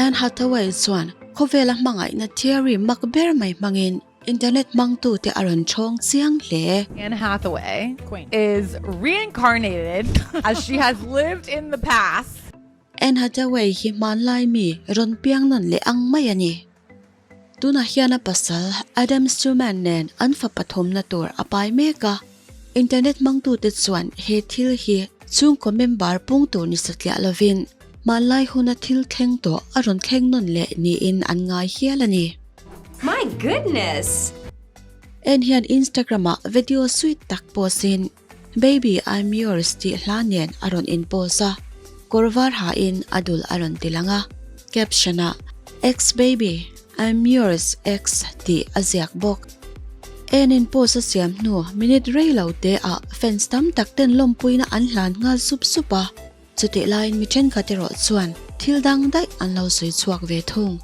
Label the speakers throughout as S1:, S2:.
S1: Anne Hathaway chuan khawvela hmangaihna theory mak ber mai hmangin internet hmangtute a rawn ṭhawng chiang hle.
S2: Anne Hathaway is reincarnated as she has lived in the past.
S1: Anne Hathaway hi hmanlai mi rawn piang nawn leh ang mai a ni. Tunah hian a pasal Adam Stewman nen an fa pathumna tur a pai mek a, internet hmangtute chuan he thil hi chhungkaw member pung tur ni satliah lovin hmanlai huna thil thleng tawh a rawn thleng nawn leh niin an ngai hial a ni.
S3: My goodness!
S1: En hian Instagram-ah video sweet tak post-in Baby I'm yours tih hla nen a rawn in post a, kawr var hain a dul a rawn ti lang a, caption ah Ex baby I'm yours ex tih a ziak bawk. En in post a siam hnu minute rei lo te ah fans tam tak ten lawmpuina an hlan nghal sup sup a, chutih laiin mi thenkhat erawh chuan thil dang daih an lo sawi chhuak ve thung.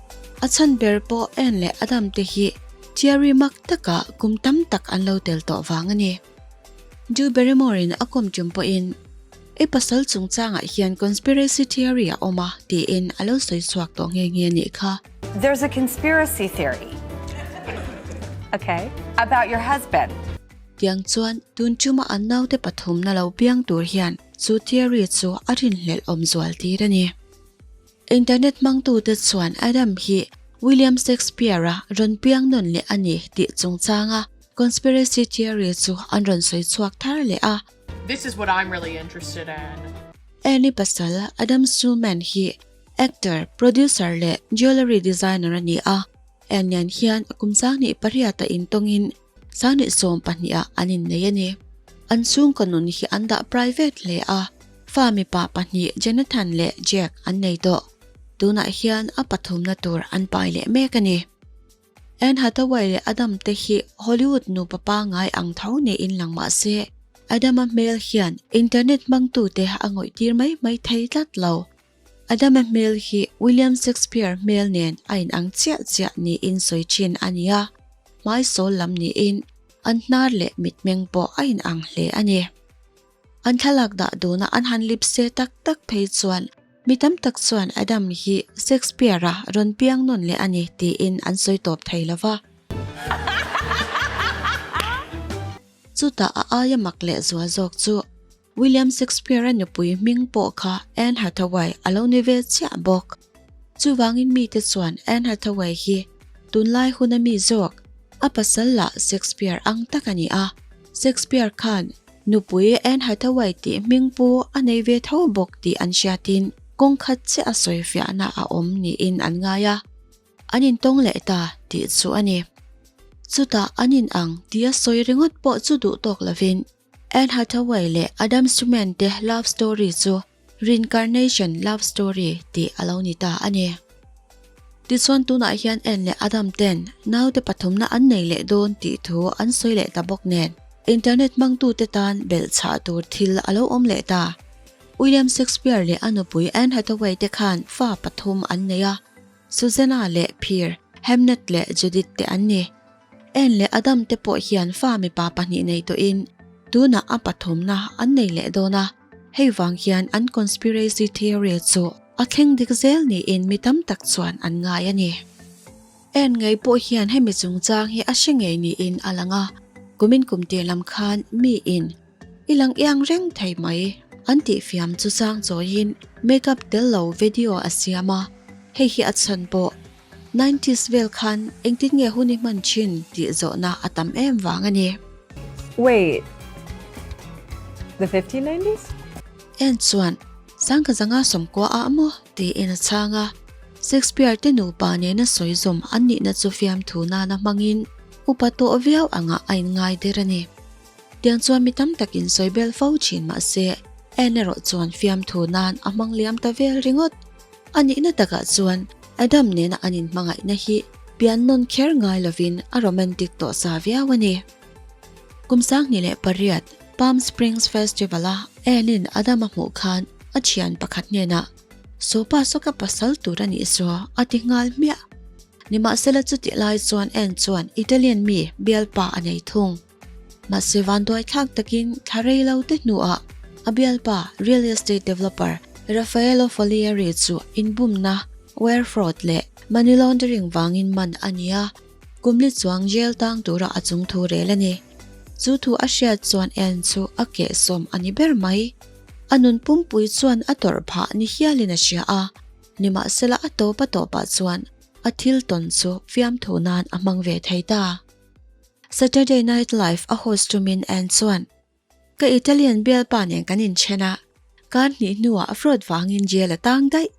S1: A chhan ber pawh En leh Adam te hi theory mak takah kum tam tak an lo tel tawh vang a ni. Drew Barrymore-in a kawm tum pawhin, I pasal chungchangah hian conspiracy theory a awm a, tiin a lo sawi chhuak tawh nghe nghe a nih kha.
S3: There's a conspiracy theory, okay, about your husband.
S1: Tiang chuan tun tuma an naute pathumna lo piang tur hian chu theory chu a rinhlelh awm zual tir a ni. Internet hmangtute chuan Adam hi William Shakespeare-a rawn piang nawn leh a ni tih chungchanga conspiracy theory chu an rawn sawi chhuak thar leh a.
S4: This is what I'm really interested in.
S1: Annie pasal Adam Shulman hi actor, producer leh jewellery designer a ni a. Annie-a'n hian kum 28 a intawngin 2012 ah an innei a ni. An chhungkaw nun hi an dah private hle a, fa mipa pahnih Jonathan leh Jack an nei tawh. Tunah hian a pathumna tur an pai leh mek a ni. Anne Hathaway leh Adam te hi Hollywood nupa pangngai ang tho niin lang mah se, Adam-a hmel hian internet hmangtute a ngawihtir mai mai thei tlat lo. Adama hmel hi William Shakespeare hmel nen a inang chiah chiah niin sawi thin a ni a, hmaisawl lam niin an hnar leh mitmeng pawh a inang hle a ni. An thlalak dah duna an han lip se tak tak phei chuan mi tam tak chuan Adam hi Shakespeare-a rawn piang nawn leh a ni tiin an sawi tawp thei lo va. Chutah a aia mak leh zual zawk chu William Shakespeare-a nupui hming pawh kha Anne Hathaway a lo ni ve chiah bawk. Chuvangin mite chuan Anne Hathaway hi tunlai huna mi zawk, a pasal lah Shakespeare ang tak a ni a. Shakespeare khan nupui Anne Hathaway tih hming pu a nei ve tho bawk tih an hriatin kawng khat chiah a sawifiahna a awm niin an ngai a. An intawng leh ta tih chu a ni. Chutah an inang tia sawi ringawt pawh chu duh tawk lovin Anne Hathaway leh Adam Schumann te love story chu Reincarnation love story tih a lo ni ta a ni. Tichuan tunah hian Anne leh Adam ten naute pathumna an nei leh dawn tih thu an sawi leh ta bawk nen, internet hmangtute tan belhchhah tur thil a lo awm leh ta. William Shakespeare leh a nupui Anne Hathaway te khan fa pathum an nei a, Susanna leh Phir, Hamnet leh Judith te an ni. En leh Adam te pawh hian fa mipa pahnih nei tawhin tunah a pathumna an nei leh dawn a, hei vang hian an conspiracy theory chu a thleng dik zel niin mi tam tak chuan an ngai a ni. En ngei pawh hian hemi chungchang hi a hre ngei niin a lang a, kumin kum tir lam khan miin i lang iang reng thei mai an tih fiam chu chang chawiin makeup tel lo video a siam a, hei hi a chhan pawh Nineties vel khan engtin nge hun i hman thin tih zawhna a tam em vang a ni.
S2: Wait, the 1590s?
S1: En chuan, Sangka zanga sawmkua ah maw? tiin a chhang a. Shakespeare te nupa nena sawi zawm an nihna chu fiamthu nana hmangin upa tawh viau angah a inngai der a ni. Tiang chuan mi tam takin sawi bel fo thin mah se, en erawh chuan fiamthu nan a hmang liam ta vel ringawt. A nihna takah chuan Adam nena an inhmangaihna hi pian nawn kher ngai lovin a romantic tawh sa viau a ni. Kum 2008 Palm Springs Festival-a Anne-in Adam a hmuh khan a thian pakhat hnenah, Sawpa saw ka pasal tur a nih saw, a ti nghal hmiah. Nimahsela chutih lai chuan Anne chuan Italian mi bialpa a nei thung. Mahse vanduai thlak takin thla rei lo te hnuah a bialpa real estate developer Raffaello Follieri chu inbumna Wire fraud leh money laundering vangin man a ni a, kum li chuang jail tang tura a chung thu rel a ni. Chu thu a hriat chuan Ann chu a kehsawm a ni ber mai. A nun pumpui chuan a tawrh phah ni hialin a hria a, nimahsela a tawp a tawpah chuan a thil tawn chu fiamthu nan a hmang ve thei ta. Saturday Night Live a host tumin Ann chuan, Ka Italian bialpa nen kan inthen a, kar hnih hnuah fraud vangin jail a tang daih.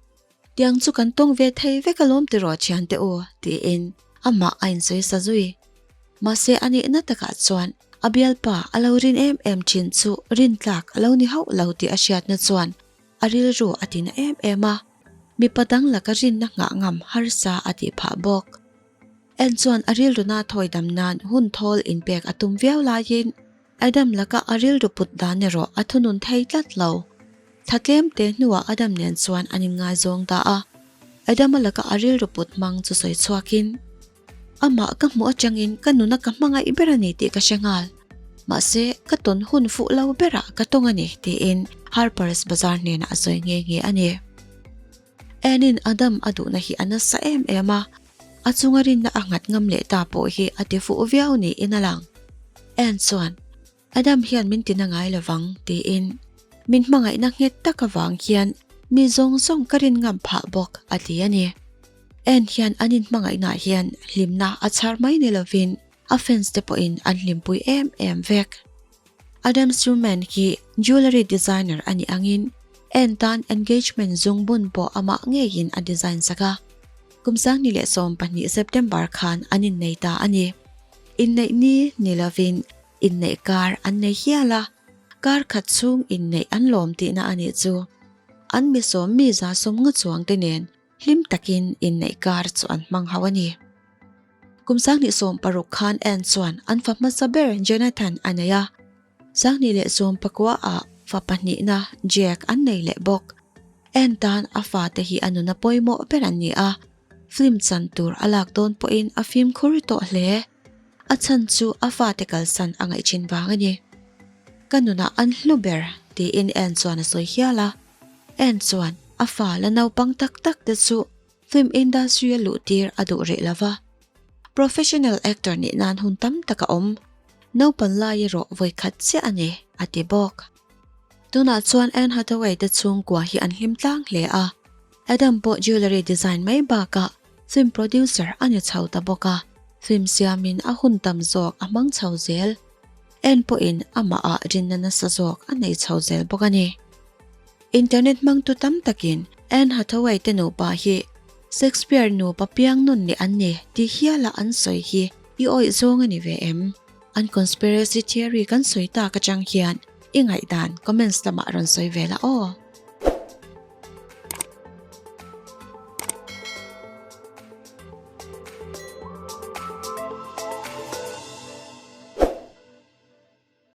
S1: Tiang chu kan tawng ve thei vek alawm tiraw thiante u, tiin amah a insawi sa zui. Mahse a nihna takah chuan a bialpa a lo rin em em thin chu rintlak a lo ni hauh lo tih a hriatna chuan a rilru a tina em em a, mipa dang laka rinna nghah ngam harsa a tih phah bawk. En chuan a rilruna thawi dam nan hun thawl inpek a tum viau laiin Adam laka a rilru put dan erawh a thunun thei tlat lo. Thla tlem te hnuah Adam nen chuan an inngaizawng ta a. Adama laka a rilru put hmang chu sawi chhuakin, Amah ka hmuh atangin ka nuna ka hmangaih ber a ni tih ka hre nghal. Mahse, ka tawn hun fuh lo berah ka tawng a ni, tiin Harper's Bazaar hnenah a sawi nghe nghe a ni. Anne-in Adam a duhna hi a nasa em em a, a chunga rinna a nghat ngam leh ta pawh hi a ti fuh viau niin a lang. Anne chuan, Adam hian min tina ngai lovang, tiin min hmangaihna nghet tak avang hian mi zawng zawng ka rin ngam phah bawk, a ti a ni. Anne hian an inhmangaihnaah hian hlimna a chhar mai ni lovin a fans te pawhin an hlimpui em em vek. Adam Schumann hi jewellery designer a nih angin en tan engagement zungbun pawh amah ngeiin a design sak a. Kum 2012 September khan an innei ta a ni. Inneih ni ni lovin inneih kar an nei hial a, kar khat chhung inneih an lawm tihna a nih chu. An mi sawm mi za sawm nga chuang te nen hlim takin inneih kar chu an hmang ho a ni. Kum 2016 khan Anne chuan an fa hmasa ber Jonathan a nei a, 2019 ah fa pahnihna Jack an nei leh bawk. Anne tan a fate hi a nuna pawimawh ber an ni a, film chan tur a lak dawn pawhin a fimkhur tawh hle. A chhan chu a fate kalsan a ngaih thin vang a ni. Ka nunah an hlu ber, tiin Anne chuan a sawi hial a. Anne chuan a fa la naupang tak tak te chu Film industry a luh tir a duh rih lova, professional actor nih nan hun tam tak a awm. Naupan lai erawh vawi khat chiah a ni, a ti bawk. Tunah chuan Anne Hathaway te chhungkua hi an hlim tlang hle a, Adam pawh jewellery design mai bakah film producer a ni chho ta bawk a, film siamin a hun tam zawk a hmang chho zel. Anne pawhin amahah rinna nasa zawk a nei chho zel bawk a ni. Internet hmangtu tam takin Anne Hathaway te nupa hi Shakespeare nupa piang nun leh an ni tih hiala an sawi hi i awih zawng a ni ve em? An conspiracy theory kan sawi tak atang hian i ngaihdan comments lamah rawn sawi ve la aw.